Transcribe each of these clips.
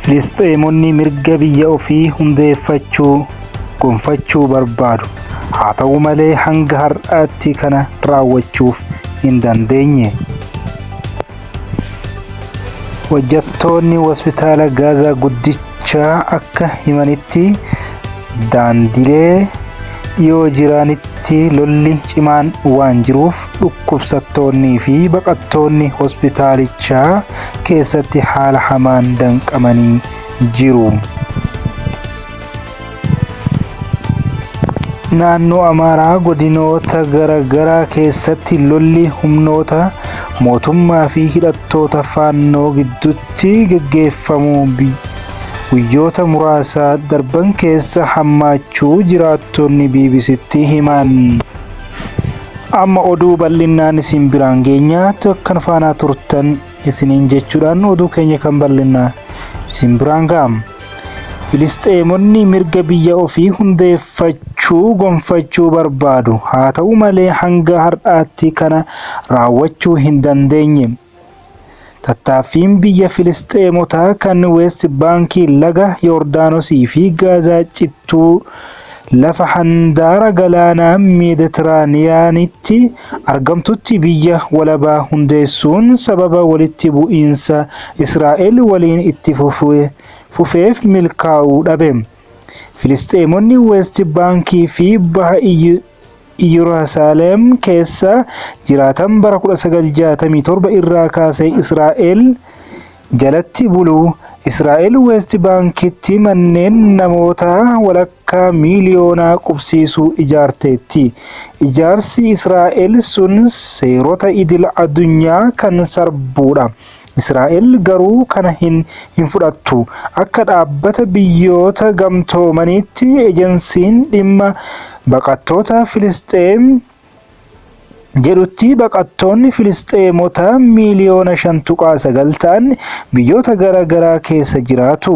Filisxeemonni mirga biyya ofii hundeeffachuu gonfachuu barbaadu. Haa ta'u malee hanga har'aatti kana raawwachuuf hin dandeenye. Hojjettoonni hospitaala Gaazaa guddichaa akka himanitti daandilee dhiyoo jiranitti lolli cimaan waan jiruuf dhukkubsattoonnii fi baqattoonni hospitaalichaa keessatti haala hamaan danqamanii jiru. Naannoo Amaaraa godinoota garagaraa keessatti lolli humnoota mootummaa fi hidhattoota Faannoo gidduutti geggeeffamu guyyoota muraasa darban keessa hammaachuu jiraattonni BBCtti himan. Amma oduu bal'innaan isin biraan geenya akka nu faanaa turtan isiniin jechuudhaan oduu keenya kan bal'innaa isin biraan ga'ama. Filisxeemonni mirga biyya ofii hundeeffachuu gonfachuu barbaadu. Haa ta'u malee hanga har'aatti kana raawwachuu hin dandeenye. Tattaaffiin biyya Filisxeemotaa kan Weest Baankii laga Yordaanosii fi Gaazaa cittuu lafa handaara galaanaa Meeditiraaniyaanitti argamtutti biyya walabaa hundeessuun sababa walitti bu'iinsa Israa'el waliin itti fufeef milkaa'uu dhabe. Filisxeemonni Weest Baankii fi Baha Iyyerusaalem keessa jiraatan bara 1967 irraa kaasee Israa'el jalatti bulu. Israa'el Weest Baankitti manneen namoota walakkaa miiliyoonaa qubsiisuu ijaarteetti. Ijaarsi Israa'el sun seerota idil addunyaa kan sarbuudha. Israa'el garuu kana hin hin fudhattu. Akka dhaabbata biyyoota gamtoomaniitti ejensiin dhimma baqattoota Filisxeem jedhutti baqattoonni Filisxeemota miiliyoona 5.9 ta'an biyyoota gara garaa keessa jiraatu.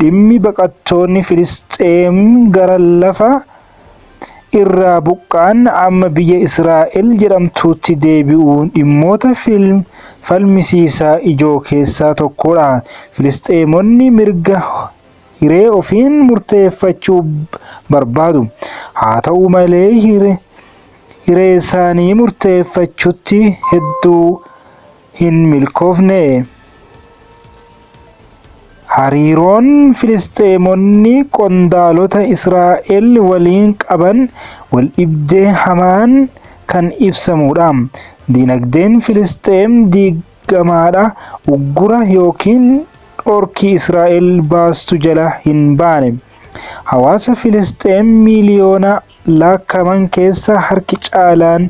Dhimmi baqattoonni Filisxeem gara lafa irraa buqqa'an amma biyya Israa'el jedhamtuutti deebi'uu dhimmoota falmisiisaa ijoo keessaa tokkodha. Filisxeemonni mirga hiree ofiin murteeffachuu barbaadu. Haa ta'u malee hireesaanii murteeffachuutti hedduu hin milkoofne. Hariiroon Filisxeemonni qondaalota Israa'el waliin qaban waldhibdee hamaan kan ibsamuudha. Dinagdeen Filisxeem diigamaadha, uggura ykn dhorkii Israa'el baastu jala hin baane. Hawaasa Filisxeem miiliyoona laakkaman keessa harki caalaan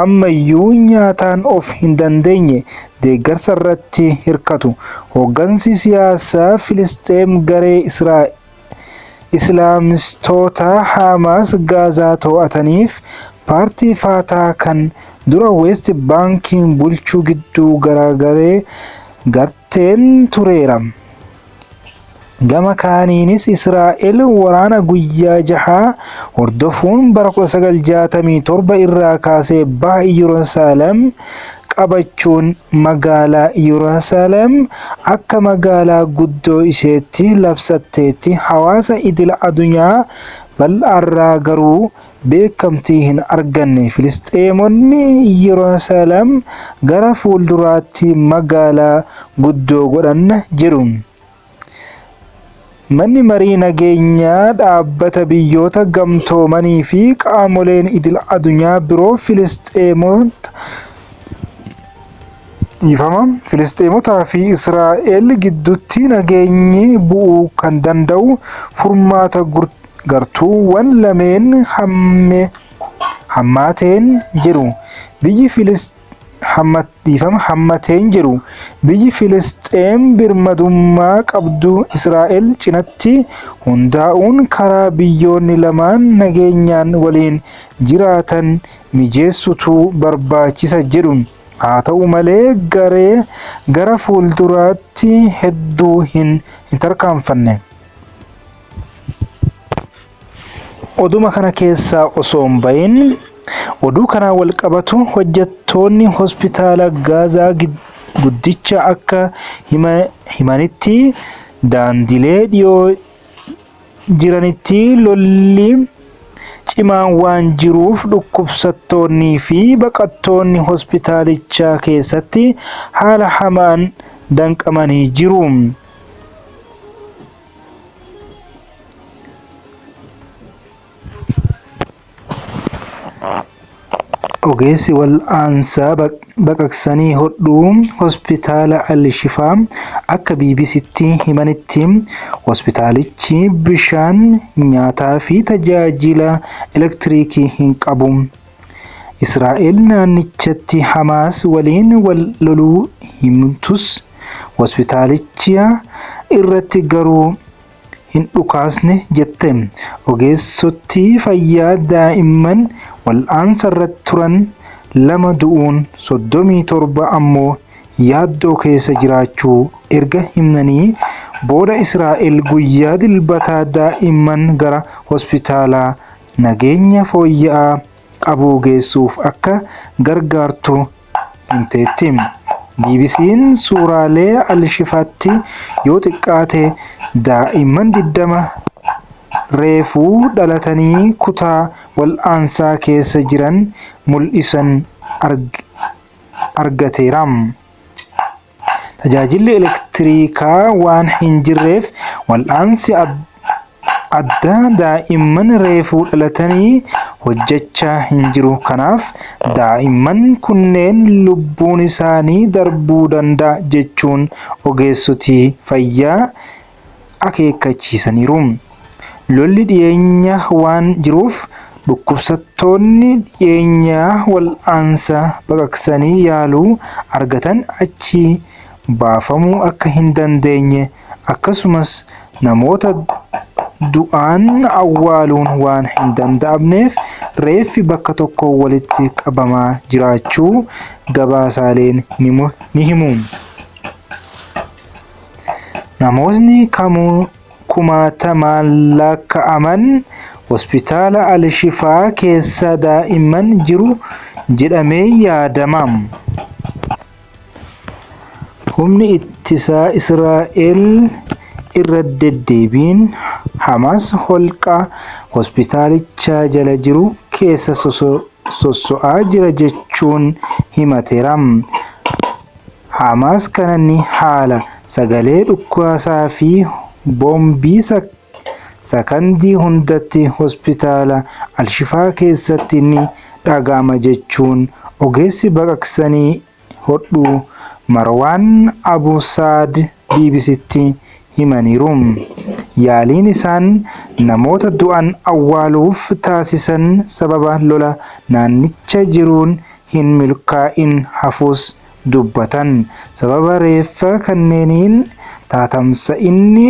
ammayyuu nyaataan of hin dandeenye, deeggarsa irratti hirkatu. Hooggansi siyaasaa Filisxeem garee Islaamistoota Haamaas Gaazaa to'ataniif paartii Faataa kan dura Weest Baankiin bulchuu gidduu garaagaree garteen tureera. Gama kaaniinis Israa'el waraana guyyaa jahaa hordofuun bara 1967 irraa kaasee baha Iyyerusaalem qabachuun magaalaa Iyyerusaalem akka magaalaa guddoo isheetti labsatteetti. Hawaasa idila adunyaa bal'aarraa garuu beekamtii hin arganne. Filisxeemonni Iyyerusaalem gara fuulduraatti magaalaa guddoo godhanna jedhu. Manni Marii Nageenyaa Dhaabbata Biyyoota Gamtoomanii fi qaamoleen idil adunyaa biroo Filisxeemota dhiifama Filisxeemotaa fi Israa'el gidduutti nageenyi bu'uu kan danda'u furmaata gartuuwwan lameen hammaateen jedhu. Biyyi Filisxeem dhiifama hammateen jedhu. Biyyi Filisxeem birmadummaa qabdu Israa'el cinatti hundaa'uun karaa biyyoonni lamaan nageenyaan waliin jiraatan mijeessutu barbaachisa jedhu. Haa ta'u malee garee gara fuulduraatti hedduu hin tarkaanfanne. Oduma kana keessaa osoo hin bahin oduu kanaan wal qabatu hojjettoonni hospitaala Gaazaa guddicha akka himanitti Daandilee dhiyoo jiranitti lolli cimaan waan jiruuf dhukkubsattoonnii fi baqattoonni hospitaalichaa keessatti haala hamaan danqamanii jiru. Ogeessi wal'aansa baqaqsanii hodhuu Hospitaala Al-Shifaa akka BBCtti himanitti, hospitaalichi bishaan, nyaataa fi tajaajila elektiriikii hin qabu. Israa'el naannichatti Hamaas waliin wal loluu himtus hospitaalicha irratti garuu hin dhukaasne jette. Ogeessoti fayyaa daa'imman wal'aansarra turan 2 du'uun 37 ammoo yaaddoo keessa jiraachuu erga himnanii booda Israa'el guyyaa Dilbataa daa'imman gara hospitaalaa nageenya fooyya'aa qabuu geessuuf akka gargaartu himteetti. BBC'n suuraalee Al-Shifaatti yoo xiqqaate daa'imman 20 reefuu dhalatanii kutaa wal'aansaa keessa jiran mul'isan argateera. Tajaajilli elektiriikaa waan hin jirreef wal'aansi addaa daa'imman reefuu dhalatanii hojjechaa hin jiru. Kanaaf daa'imman kunneen lubbuun isaanii darbuu danda'a jechuun ogeessoti fayyaa akeekkachiisaniiru. Lolli dhiyeenya waan jiruuf dhukkubsattoonni dhiyeenya wal'aansa baqaqsanii yaaluu argatan achii baafamuu akka hin dandeenye akkasumas namoota du'aan awwaaluun waan hin danda'amneef reeffi bakka tokko walitti qabamaa jiraachuu gabaasaaleen ni himu. Namootni kamuu kumaatamaan lakkaa'aman hospitaala Al-Shifaa keessa daa'imman jiru jedhamee yaadama. Humni ittisaa Israa'el irra deddeebiin Hamaas holqa hospitaalicha jala jiru keessa sosso'aa jira jechuun himateera. Hamaas kana ni haala. Sagalee dhukaasaa fi boombii sakandii hundatti hospitaala Al-Shifaa keessatti ni dhaga'ama jechuun ogeessi baqaqsanii hodhuu Marwaan Abu Saad BBCtti himaniiru. Yaaliin isaan namoota du'an awwaaluuf taasisan sababa lola naannicha jiruun hin milkaa'in hafuus dubbatan. Sababa reeffa kanneeniin tatamsa'inni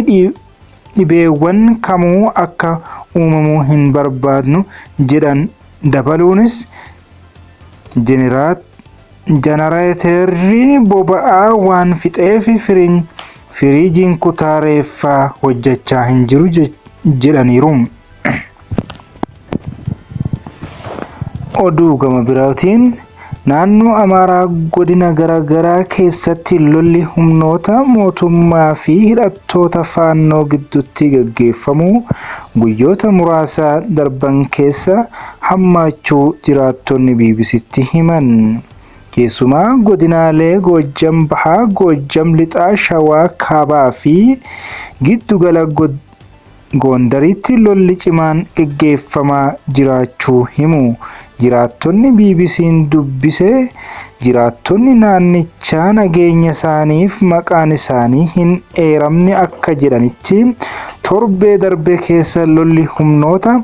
dhibeewwan kamuu akka uumamu hin barbaadnu jedhan. Dabaluunis janareeterri boba'aa waan fixeef firiijiin kutaa reeffaa hojjechaa hin jiru jedhaniiru. Oduu gama biraatiin naannoo Amaaraa godina garaagaraa keessatti lolli humnoota mootummaa fi hidhattoota faannoo gidduutti gaggeeffamu guyyoota muraasa darban keessa hammaachuu jiraattonni BBCtti himan. Keessumaa godinaalee Goojjam Bahaa, Goojjam Lixaa, Shawaa Kaabaa fi Giddugala Goondaritti lolli cimaan geggeeffamaa jiraachuu himu. Jiraattonni BBC'n dubbise jiraattonni naannichaa nageenyasaaniif maqaan isaanii hin eeramne akka jedhanitti, torbee darbe keessa lolli humnoota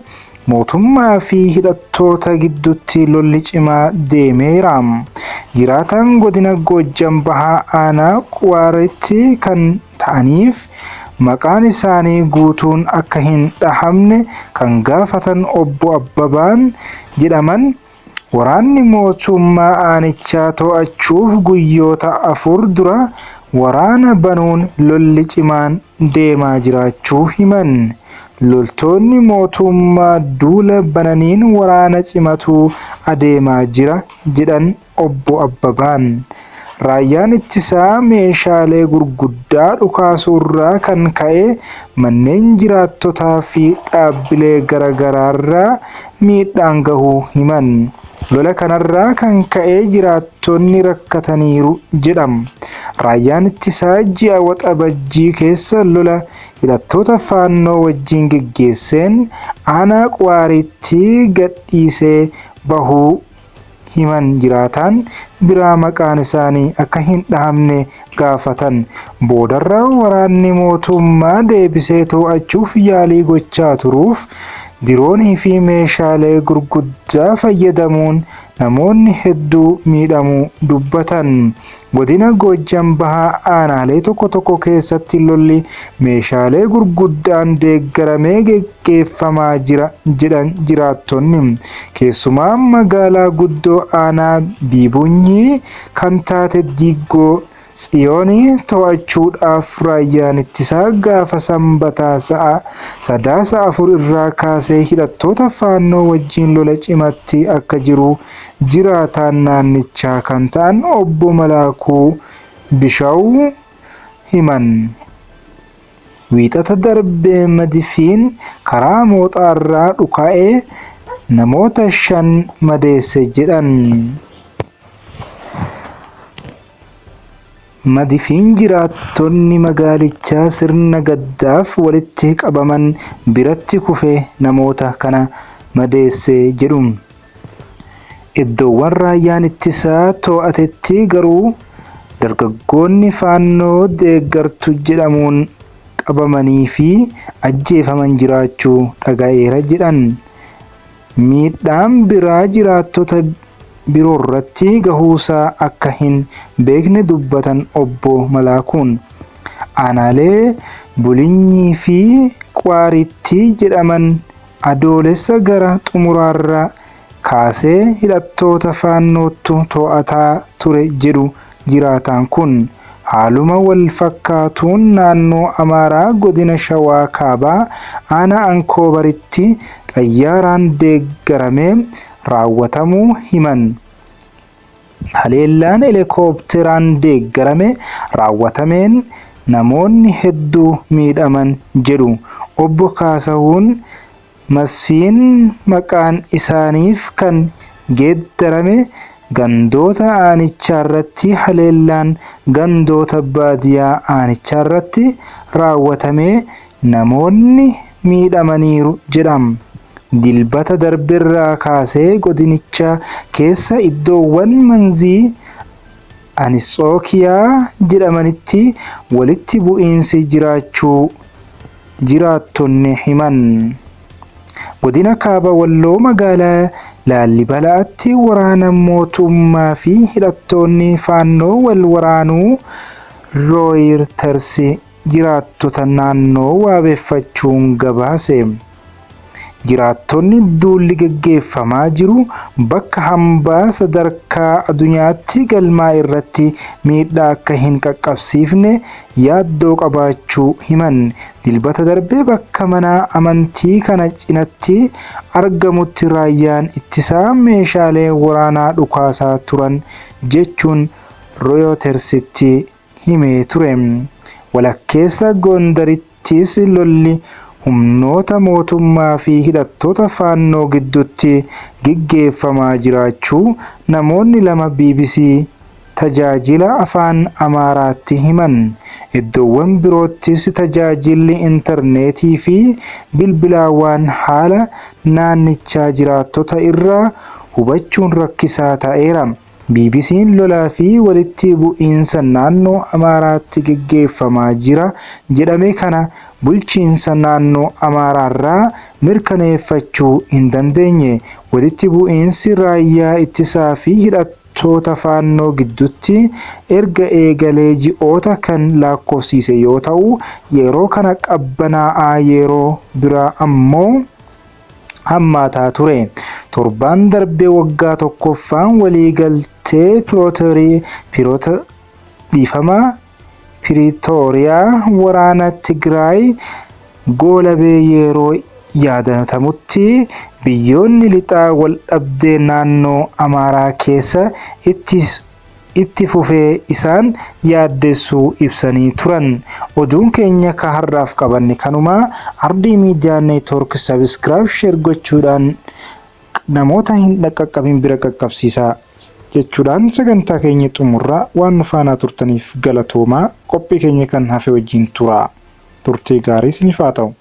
mootummaa fi hidhattoota gidduutti lolli cimaa deemeera. Jiraataan godina Goojjam Bahaa aanaa Quwaaritti kan ta'aniif maqaan isaanii guutuun akka hin dhahamne kan gaafatan Obbo Abbabaan jedhaman waraanni mootummaa aanichaa to'achuuf guyyoota 4 dura waraana banuun lolli cimaan deemaa jiraachuu himan. Loltoonni mootummaa duula bananiin waraana cimatu adeemaa jira jedhan Obbo Abbabaan. Raayyaan ittisaa meeshaalee gurguddaa dhukaasuurraa kan ka'e manneen jiraattotaa fi dhaabbilee garagaraarra miidhaan gahuu himan. Lola kanarraa kan ka'e jiraattonni rakkataniiru jedham. Raayyaan ittisaa ji'a Waxabajjii keessa lola hidhattoota Faannoo wajjin geggeesseen aanaa Quwaariitti gadhiisee bahuu himan jiraataan biraa maqaan isaanii akka hin dhahamne gaafatan. Boodarra waraanni mootummaa deebisee to'achuuf yaalii gochaa turuuf diroonii fi meeshaalee gurguddaa fayyadamuun namoonni hedduu miidhamuu dubbatan. Godina Goojjam Bahaa aanaalee tokko tokko keessatti lolli meeshaalee gurguddaan deeggaramee geggeeffamaa jira jedhan jiraattonni. Keessumaa magaalaa guddoo aanaa Biibunyii kan taate Diiggoo Tsiyoonii to'achuudhaaf raayyaan ittisaa gaafa Sanbataa sa'a Sadaasa 4 irraa kaasee hidhattoota Faannoo wajjin lola cimatti akka jiru jiraataan naannichaa kan ta'an Obbo Malaakuu Bishaw himan. Wiixata darbe madifiin karaa Mooxaarraa dhuka'e namoota 5 madeesse jedhan. Madifiin jiraattonni magaalichaa sirna gaddaaf walitti qabaman biratti kufe namoota kana madeesse jedhu. Iddoowwan raayyaan ittisaa to'atetti garuu dargaggoonni Faannoo deeggartu jedhamuun qabamanii fi ajjeefaman jiraachuu dhaga'eera jedhan. Miidhaan biraa jiraattota biroorratti gahuusaa akka hin beekne dubbatan Obbo Malaakuun. Aanaalee Bulinyii fi Quwaariitti jedhaman Adoolessa gara xumuraarra kaasee hidhattoota Faannoottu to'ataa ture jedhu jiraataan kun. Haaluma wal fakkaatuun naannoo Amaaraa godina Shawaa Kaabaa aanaa Ankoobaritti xayyaaraan deeggaramee raawwatamuu himan. Haleellaan elekoopteraan deeggarame raawwatameen namoonni hedduu miidhaman jedhu Obbo Kaasahuun Masfiin maqaan isaaniif kan geeddarame gandoota aanichaarratti haleellaan gandoota baadiyaa aanichaarratti raawwatamee namoonni miidhamaniiru jedha. Dilbata darberraa kaasee godinicha keessa iddoowwan Manzii Anitsookiyaa jedhamanitti walitti bu'iinsi jiraachuu jiraattonni himan. Godina Kaaba Walloo magaalaa Laallibalaatti waraana mootummaa fi hidhattoonni Faannoo wal waraanuu Rooyirtarsi jiraattota naannoo waabeffachuun gabaase. Jiraattonni duulli gaggeeffamaa jiru bakka hambaa sadarkaa adunyaatti galmaa'e irratti miidhaa akka hin qaqqabsiifne yaaddoo qabaachuu himan. Dilbata darbe bakka mana amantii kana cinatti argamutti raayyaan ittisaa meeshaalee waraanaa dhukaasaa turan jechuun Rooyitersitti himee ture. Walakkeessa Gondarittis lolli humnoota mootummaa fi hidhattoota Faannoo gidduutti geggeeffamaa jiraachuu namoonni lama bbc tajaajila Afaan Amaaraatti himan. Iddoowwan biroottis tajaajilli intarneetii fi bilbilaa waan haala naannichaa jiraattota irraa hubachuun rakkisaa ta'eera. BBC'n lolaa fi walitti bu'iinsa naannoo Amaaraatti geggeeffamaa jira jedhame kana bulchiinsa naannoo Amaaraarraa mirkaneeffachuu hin dandeenye. Walitti bu'iinsi raayyaa ittisaa fi hidhattoota Faannoo gidduutti erga eegalee ji'oota kan lakkoofsiise yoo ta'u, yeroo kana qabbanaa'aa yeroo biraa ammoo hammaataa ture. Torbaan darbe waggaa tokkoffaan waliigaltee dhiifama Piriitooriyaa waraana Tigraay goolabee yeroo yaadatamutti biyyoonni lixaa waldhabdee naannoo Amaaraa keessa itti itti fufee isaan yaaddessuu ibsanii turan. Oduun keenya ka har'aaf qabanne kanuma. Ardii Media Network subscribe share gochuudhaan namoota hin dhaqqaqqabin bira qaqqabsiisaa jechuudhaan sagantaa keenya xumurra. Waan nu faanaa turtaniif galatoomaa. Qophii keenya kan hafe wajjin turaa. Turtii gaarii isiniif haa ta'u.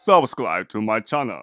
Subscribe to my channel.